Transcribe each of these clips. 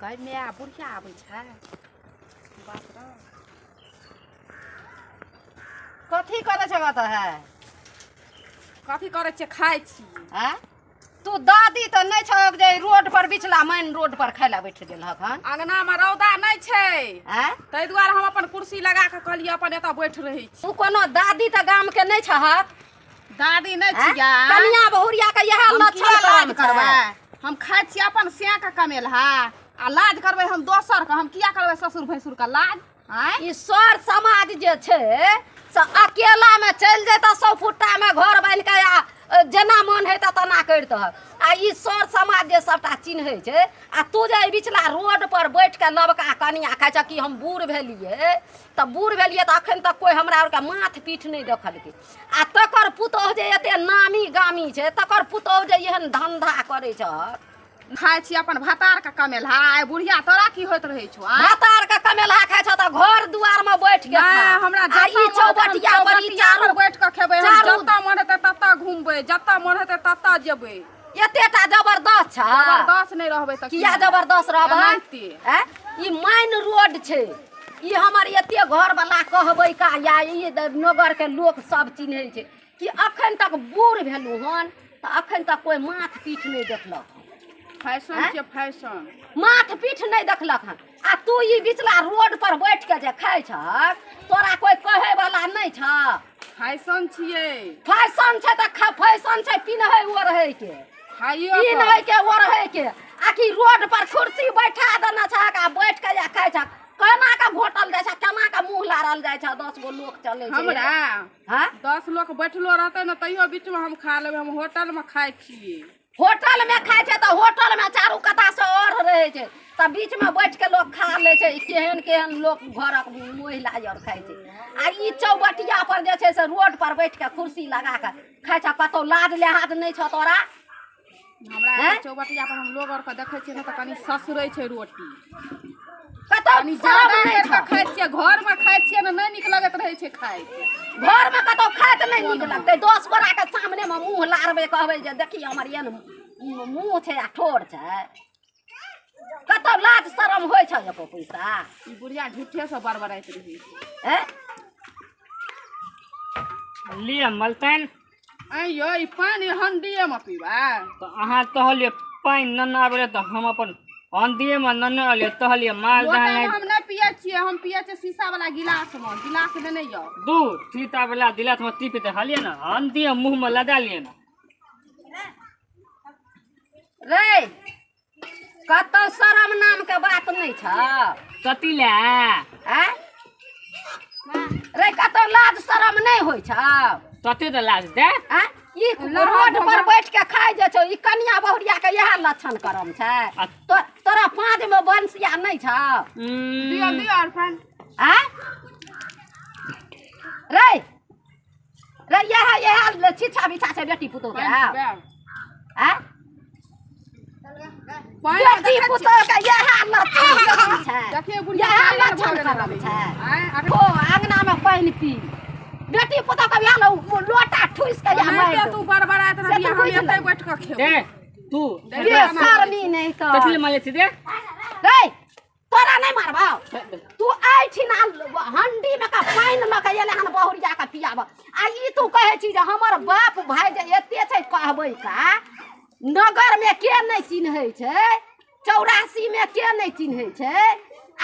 गै माय बुढ़िया आबै छै बाप रे कथी करै छै तऽ है कथी करै छियै खाइ छी आँय तू दादी तऽ नहि छहक जे रोड पर बिचला मेन रोड पर खाय लए बैठ गेल हक हन अंगना मे रौदा नहि छै आँय ताहि दुआरे हम अपन कुर्सी लगा कऽ कहलियै अपन एतऽ बैठ रहै छी तू कोनो दादी तऽ गाम के नहि छहक दादी नहि आँय? छियै कनिया बहुरिया के इएह हम लक्षण किया लाज करम करबै छै हम खाइ छियै अपन सैं के कमेलहा आ लाज करबै हम दोसर के हम किया करबै ससुर भैंसुर के लाज आँय ई सर समाज जे छै से अकेला में चलि जेतऽ सौ फुट्टा में घर बान्हि के आ जेना मन हेतऽ तेना करितह आ ई सर समाज जे सबटा चिन्है छै आ तू जे एहि बिचला रोड पर बैठ के लबका कनिया खाइ छह कि हम बूढ़ भेलियै तऽ बूढ़ भेलियै तऽ अखन तक कोइ हमरा आरके माथ पीठ नहि देखलकै आ तकर पुतोहु जे एते नामी गामी छै तकर पुतोहु जे एहन धंधा करै छै खाइ छी अपन भतार के कमेलहा आइ बुढ़िया तोरा की होइत रहै छौ आँय? भातार के कमेलहा खाइ छौ तऽ घर दुआर में बैठ के नहि खा। हमरा आ जतऽ ई मन हेतै हम चौबटिया पर ई चौबटिया पर चारू बैठ कऽ खेबै हम चारू- जतऽ मन हेतै ततऽ घुमबै जतऽ मन हेतै ततऽ जेबै एतेटा जबरदस्त छ जबरदस्त नहि रहबै तऽ की किया हेतै? जबरदस्त रहबै एनाहिते। आँय? ई मेन रोड छै ई हमर एते घर वाला कहबै का या ई नगर के लोक सब चिन्है छै कि अखन तक बूढ़ भेलहुँ हन तऽ अखन तक कोइ माथ पीठ नहि देखलक हन। फैशन आँय? छियै फैशन माथ पीठ नहि देखलक हन आ तू ई बिचला रोड पर बैठ के जे खाइ छहक तोरा कोइ कहै वाला नहि छह फैशन छियै फैशन छै तऽ फैशन छै पिन्है ओढ़ै के खाइयो पिन्है के ओढ़ै के आ कि रोड पर कुर्सी बैठा देने छहक आ बैठ के जे खाइ छहक केना के घोटल जाइ छै केना के मुँह लारल जाइ छै 10 गो लोक चलै छै हमरा हँ 10 लोक बैठलो रहतै ने तैयो बीचमे हम खा लेबै हम होटलमे खाइ छियै होटल में खाइ छै तऽ होटल में चारू कता से और रहै छै तऽ बीच में बैठ के लोक खा लै छै केहन केहन लोक घरक महिला आर खाइ छै आ ई चौबटिया पर जे छै से रोड पर बैठ के कुर्सी लगा के खाइ छै कतौ लाज लिहाज नहि छौ तोरा हमरा हैं? चौबटिया पर हम लोग आर के देखै छियै ने तऽ कनि ससुरै छै रोटी कतौ कनि शरम जादा नहि करि छौ कऽ खाइ छियै घरमे खाइ छियै ने नहि नीक लगैत रहै छै खाइत घर में कतौ खाइत नहि नीक लगतै 10 गोरा के सामने में मुँह लारबै कहबै जे देखी हमर एहन मुँह छै आ ठोर छै कतौ लाज शरम होइ छै एको पैसा ई बुढ़िया झूठे से बड़बड़ाइत रहै छै हैं? लिअ मलतनि ऐं यौ ई पानि हंडिये मे पीबै तऽ अहाँ कहलियै पानि नन्ना आबै तऽ हम अपन हंडिये मे नन्ना अलियै कहलियै माल लोटा जाल मे हम नहि पियै छियै हम पियै छियै शीशा वाला गिलास मे गिलास लेने यौ दू सीता वाला गिलास मे ती पीते हलियै ने हंडिये मुँह मे लगा लियै ने रे कतौ शरम नाम के बात नहि छ कथी लए आँय रे कतौ लाज शरम नहि होइ छ कते तऽ लाज दे आँय ई रोड पर बैठ के खाइ जे छौ ई कनिया बहुरिया के इएह लक्षण करम छै तोरा पाँच मे बंसिया नहि छौ दियौ दियौ आर पानि आँय रे रे इएह इएह छिछा बिछा छै बेटी पुतोह के पानि पीबै आँय पानि बेटी पुतोह के इएह लक्षण करम छै देखियौ बुढ़िया इएह पागल भऽ लक्षण गेल करम रहै। छै आँय, अखन ओ अंगना में पानि पी बेटी पुतोह के इएह लोटा ठुसि के इएह एनाहिते मारि तू बड़बड़ाइत से रहबिही तऽ हम बुझि एतै लेबै। बैठ कऽ खेबै दे तू बेशर्मी नहि कथी लए कर मारै छी दे रे तोरा नहि मारबौ तू एहिठिना हंडी में का पानि लऽ के एलै हन बहुरिया के पियाबऽ आ ई तू कहै छी जे हमर बाप भाय जे एते छै कहबै का नगर में के नहि चिन्है छै 84 में के नहि चिन्है छै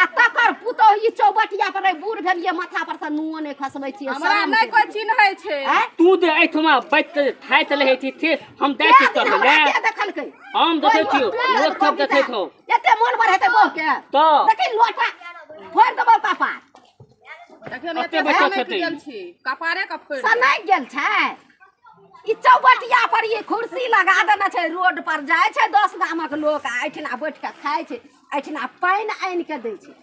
आ तकर पुतोहु ई चौबटिया पर रहि बूढ़ भेलियै माथा पर से नुओ नहि खसबै छियै हमरा शरम नहि के कोइ चिन्है छै आँय? तू दे एहिठुमा बैठ के खाइत रहै छी से हम दै के छी दिन तब हमरा ले के देखलकै हम देखै छियौ लोक सब देखै छौ एते मोन बढ़ेतै बहू के तऽ देखी लोटा फोड़ि देबौ कपार देखियौ ने एते एते बच्चा सनकि छथिन। गेल छी कपारे के फोड़ि सनकि गेल छै ई चौबटिया पर ई कुर्सी लगा देने छै रोड पर जाइ छै 10 गामक लोक आ एहिठिना बैठ के खाइ छै एहिठिना पानि आनि के दै छै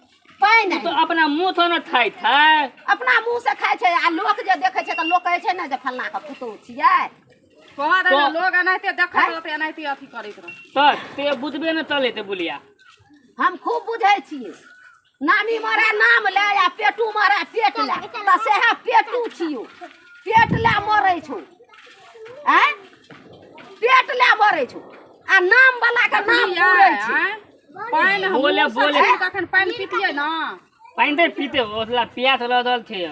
पानि तो अपना मुँह थोड़ा ने खाइत है अपना मुँह से खाइ छै आ लोक जे देखै छै तऽ लोक कहै छै ने जे फल्लाँ के पुतोहु छियै कह दे ने लोग एनाहिते देखैत रहतै एनाहिते अथी करैत रहतै तऽ ते बुझबे ने चलेते बुलिया हम खूब बुझै छियै नामी मरे नाम ले आ पेटू मरे पेट ले तऽ सएह पेटू छियौ पेट ले मरै छौ आँय पेट ले मरै छौ आ नाम वाला के नाम बुझलियै, बुरै छै आँय? पानि हम बोले मुँह से बोले छीन कऽ अखन पानि पीतियै ना। पानि तऽ पीते ओतला प्यास लगल छै।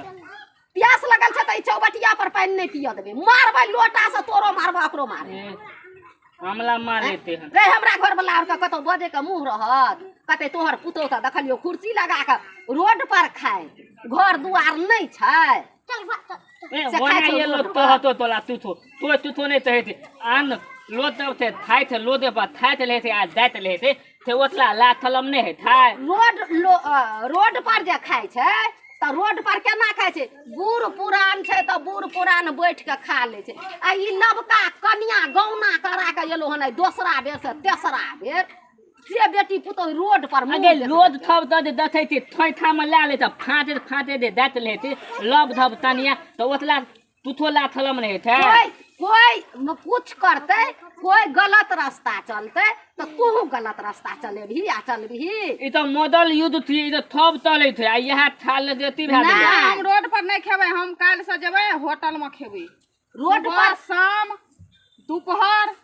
प्यास लगल छै तऽ ई चौबटिया पर पानि नहि पिय देबै, मारबै लोटा से, तोरो मारबो ओकरो मारबै। हमला मार लेते हन रे। हमरा घर वाला आर के कतौ बजे के मुँह रहत? कते तोहर पुतोह तऽ देखलियौ कुर्सी लगा के रोड पर खाय, घर दुआर नहि छै। ए से खाइ ओना छौ ये लो रोड पर। तहतो तोला तुथो तो तुथो नहीं तहे थे आन लो तब थे थाई थे लो दे पर थाई थे लेते आ जात लेते थे ओतला ला थलम नहीं है थाई। रोड रोड पर जे खाइ छै तऽ रोड पर केना खाइ छै? बूढ़ पुरान छै तऽ बूढ़ पुरान बैठ के खा लै छै, आ ई नवका कनिया गौना करा के एलो हन दोसरा बेर से तेसरा बेर से बेटी पुतोह रोड पर मुँह अगे देखबै लोद छै। थब the they दथै थे थै था में ला ले त फाटे फाटे दे दात लेते लब धब तनिया त ओतला तुथो ला थलम नहीं थे। कोई कोई कुछ करतै, कोई गलत रास्ता चलतै तऽ तू गलत रास्ता चलेबही आ चलबही। ई त मॉडल युद्ध थी, ई त थब तले थे आ यहाँ थाल देती भए गेलै। नहि। हम रोड पर नहि खेबै, हम काल्हि से जेबै होटल में खेबै। रोड सुबह पर शाम दोपहर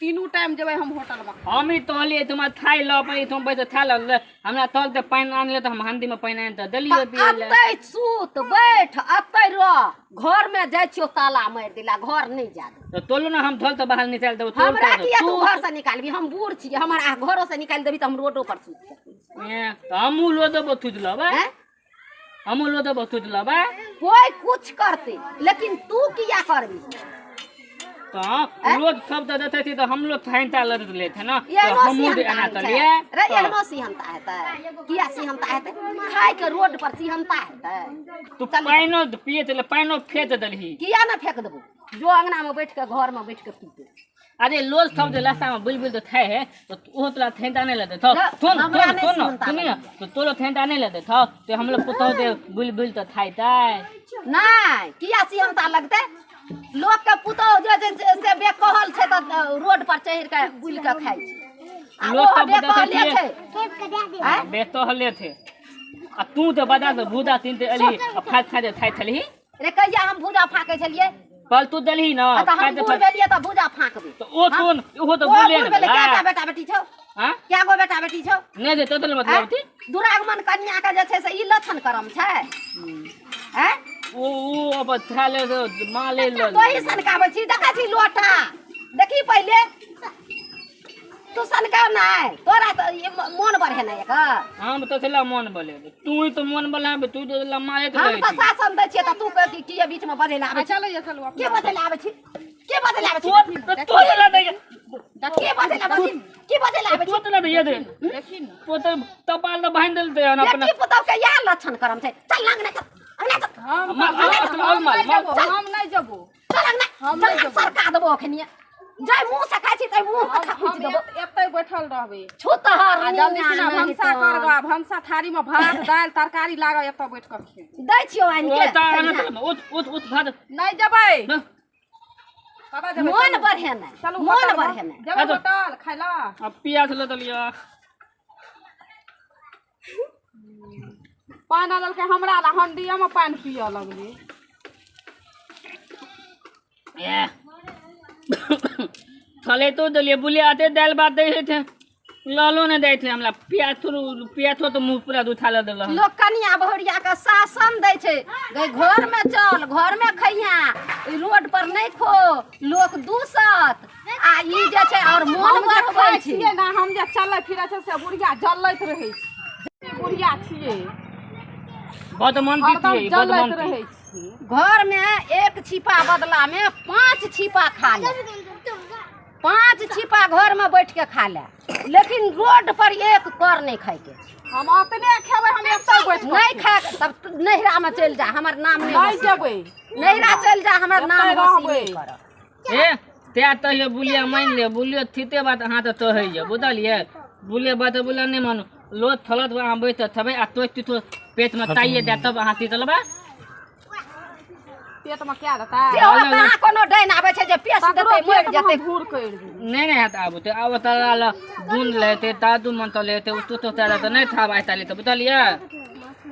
तीनू टाइम जेबै हम होटल में। हम ही तहलिए तुम्हार थाई ल अपन तुम बैठ था ल हमरा तल ते पानि आनले त हम हंडी में पानि आनि त देलियो पिए ले। अतै सुत बैठ अतै रह, घर में जाइ छियौ ताला मारि दिला, घर नहि जा देबौ। त तोलो ना हम धोल त बाहर निकाल देबो। तोल हमरा त किया तू घर से निकालबी? हम बूढ़ छियै, हमरा घरो से निकालि देबी तऽ हम रोडो पर सुति जेबै। ए त हमहु लो देबो थुज लबा, हैं? हमहु लो देबो थुज लबा। कोई कुछ करते लेकिन तू किया करबी? त रोज सब त देते थी त हम लोग थाइता लड़ लेते ना, त एहनो हमहु सिहन्ता एना होइ त छै। लिए। रे एहनो सिहन्ता हेतै? किया सिहन्ता हेतै? खाय के रोड पर सिहन्ता हेतै? तू पानिो पिए त पानिो फेंक देलही। किया ना फेंक देबो? जो अंगना में बैठ के घर में बैठ के पीते। अरे लोज सब जे रास्ता में बुल बुल तो थे है तो ओहो तोला थेंटा नहीं लेते थो। ना, सुन हमरा सुन नहीं सुन सुनता सुन लगैया। तो तोलो थेंटा नहीं लेते थो तो हम लोग पुतोह दे बुल बुल तो थाइता। नहीं किया सिहन्ता लगतै? लोक के पुतोह जे छै से बेकहल छै तऽ रोड पर चढ़ि के बुलि के खाइ छै। आ लोक ओहो तऽ बेकहले देखै छै। आँय? बेतहले थे आ तू तो बता दे भूदा तीन ते अली आ फाट फाट थाइ थलही। रे कहिया हम भूजा फाकै छलियै? पल तू दलही ना आ तऽ हम फाट बूढ़ फाट भेलियै तऽ भूजा फाकबै। तो ओ कोन ओहो तो ओ बोले बूढ़ ने भेलै, बला। कएटा बेटा बेटी छौ? हां कए गो बेटा बेटी छौ? नहीं दे तो मतलब आँय? थी। दुरागमन कन्या के जे छै से ई लक्षण करम छै? आँय? ओ ओ अब था ले तो मां ले लो। तोही सनकाबै छी, देखै छी लोटा देखी पहिले तू सनकाव नहि, तोरा तऽ ई मोन बढ़े नहि एकर। हम तो छला मोन बोले तू ही तो मोन बोला तू तो लम्मा लेत हम रहै तऽ छी। शासन दै छियै तऽ तू के किए बीच में बजै लए आबै छी? चलै चलू अपना। के बजै लए आबै छी? के बजै लए आबै छी? तो तो ला दे के बजै लए आबै छी? के बजै लए आबै छी? तो तो ला दे दे देखी ने तो तो तपाल तो बांध देलते हन अपना। बेटी पुतोह के इएह लक्षण करम छै। चल अंगना चल, अंगना चल, हम माल, माल, माल, माल, नहि जेबो, हम नहि जेबो, चल अंगना, हम चल नहि जेबो। सरका देबो अखनिये। जाय मुँह से खाइ छी तै मुँह के हम थकुच हम देबो। एतै बैठल रहबै। छुतहर आ जल्दी से ना निया भनसा कर गा, भनसा थारी में भात दालि तरकारी लागल एतऽ बैठ कऽ खेबै। दै छियौ आनि ओ के। ता अन उठ उठ उठ भात नहि जेबै। ना। कतऽ जेबै? मोन चलू। बढ़े नहि, चलू मोन होटल बढ़े नहि। जेबै होटल खाय ला। अब प्याज ल दलिया। पानि आनलकै हमरा ला, हंडिया में पानि पियऽ लगलै। ए थले तो दलिया बुलिया आते दाल भात दै थे लालो ने दै थे हमरा प्याज थोड़ो प्याज थोड़ो तो मुंह पूरा दुठा ल देल। लोक कनिया बहुरिया के शासन दै छै, गई घर में चल, घर में खैया, ई रोड पर नहि खो, लोक दूसत। आ ई जे छै और मोन हम जे बढ़बै खाइ छै। छियै ना, हम जे चलै फिरै छै से बुढ़िया जलैत रहै छै। बुढ़िया छियै बदमंती हरदम छियै, जलैत बदमंती। रहै छियै। घर में एक छिपा बदला में 5 छिपा खा ले, 5 छिपा घर में बैठ के खा ले, लेकिन रोड पर एक कर नहीं खाए के। हम अपने खेबै, हम एतै बैठ कऽ नहीं खाए तब नैहरा में चलि जा, हमर नाम नहीं नहि हँसी। जेबै। नैहरा चलि जा, हमर नाम एतै हँसी रहबै। नहीं करब। ए ते तहियो बुलिया मान ले, बुलियो थीते बात अहाँ तऽ तोहैये बुझलियै। बुलिया बात बुलिया नहीं मानू, लोथ थलत अहाँ बैठ थबै आ तोहि तितो पेट में ताइये दे तब अहाँ तीतलबा। पेट में क्या देतै? से हमरा कहाँ कोनो डाइन आबै छै जे पेश तकरो देतै, मरि पेट में जेतै। हम भूर करि देबै। नहीं नहीं हाथ आबू ते आब तोरा ल बूंद लेते दादू मन तो लेते उ तो तोरा तो नहीं था भाई ताली तो बुझलियै।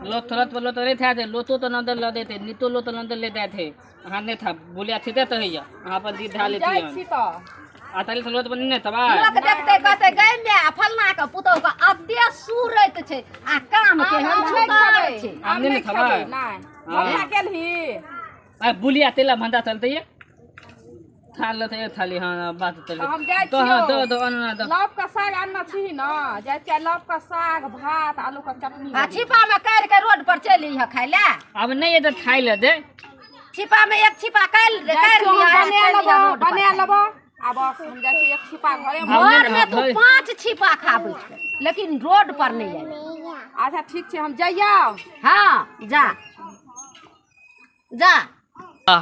लोथ थलत पर लोथ नहीं था दे, लोतो तो नंदर ल देते, नीतो लोतो नंदर ले देते थे। अहाँ नहीं था बुलिया थीते तहिया अहाँ पर दीद धा लेती जाइ हन। छी तऽ। आ ताली से लोथ बनी ने तबा लोक देखतै कहतै गै माय फलना के पुतहु के अद्दे सूरत छै आ काम केहन आम नहि छुतर खेबै छै। आम आम नहि नहि खेबै। खेबै नहि। हाँ। भनसा केलही? आ बुलिया तेला भंटा चलते ये थाल लते ये थाली। हाँ बात चल। तऽ हम जाइ तो हाँ छियौ। दो दो अनना दो। लौक के साग आनने छी ने, जाइ छियै लौक के साग भात आलू के चटनी। आ छिपा में काढ़ि के रोड पर चलि अइहऽ खाय लए। अब नहीं ये तो खाई ले दे। छिपा में एक छिपा काढ़ि जाइ काढ़ि छियौ हम लिहऽ आ बना चलि लेबो अइहऽ रोड पर बना खाय लए। लेबो आ बस हम जाइ छियै एक छिपा घरे मे। हम घर में तू नहि। 5 छिपा खाबै छै लेकिन रोड पर नहि आबि। अच्छा ठीक छै, हम जइयौ। हाँ जा जा।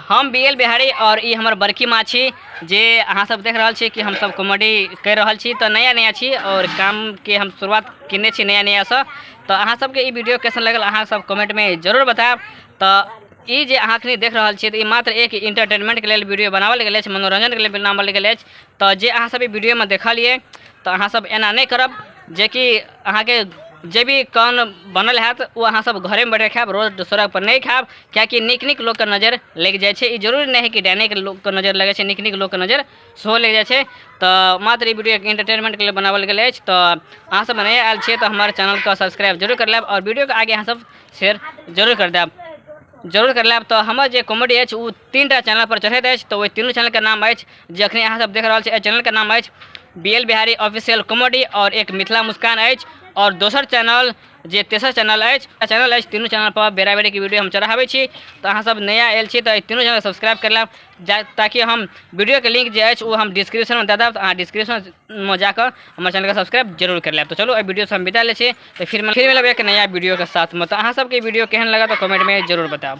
हम बी एल बिहारी और ई हमर बड़की माँ छी जे अहाँ सब देख रहल छी कि हम सब कॉमेडी कर रहल छी। तऽ नया नया छी और काम के हम शुरुआत केने छी नया नया सँ। तऽ अहाँ सबके ई वीडियो कैसन लगल अहाँ सब कमेंट में जरूर बतायब। तऽ ई जे अहाँ अखनी देख रहल छी तऽ ई मात्र एक इंटरटेनमेंट के लेल वीडियो बनावल गेल अछि, मनोरंजन के लेल बनावल गेल अछि। तऽ जे अहाँ सब ई वीडियो में देखलियै तऽ अहाँ सब एना नहि करब, जेकि अहाँके जे भी कान बनल हैत ओ अहाँ सब घरेमे बैठके खायब, रोड सड़क पर नहि खायब, कियाकि नीक नीक लोकके नजर लागि जाइ छै। ई जरूरी नहि है कि डायनेके लोकके नजर लगै छै, नीक नीक लोकके नजर सेहो लागि जाइ छै। तऽ मात्र ई वीडियो एक एंटरटेनमेंटके लेल बनावल गेल अछि। तऽ अहाँ सब नया आयल छियै तऽ हमर चैनलके सब्सक्राइब जरूर कर लेब और वीडियोके आगे अहाँ सब शेयर जरूर कर देब, जरूर कर लेब। तऽ हमर जे कॉमेडी अछि ओ 3टा चैनल पर चढ़ैत अछि। तऽ ओहि तीनू चैनलके नाम अछि जे अखनी अहाँ सब देख रहल छी, एहि चैनलके नाम अछि B L Bihari official comedy और एक मिथिला मुस्कान अछि और दोसर चैनल जे तेसर चैनल अछि चैनल अछि। तीनू चैनल पर बेरा बेरीके वीडियो हम चढ़ाबै छी। तऽ अहाँ सब नया आयल छी तऽ तीनू चैनल सब्सक्राइब कर लेब ताकि हम वीडियोके लिंक जे अछि ओ हम डिस्क्रिप्शनमे दऽ देब। तऽ अहाँ डिस्क्रिप्शनमे जाकऽ हमर चैनलके सब्सक्राइब जरूर कर लेब। तऽ चलू एहि वीडियोसँ हम विदा लै छी, तऽ फिर मिलब एक नया वीडियोके साथमे। तऽ अहाँ सबके वीडियो केहन लागल तऽ कमेंटमे जरूर बतायब।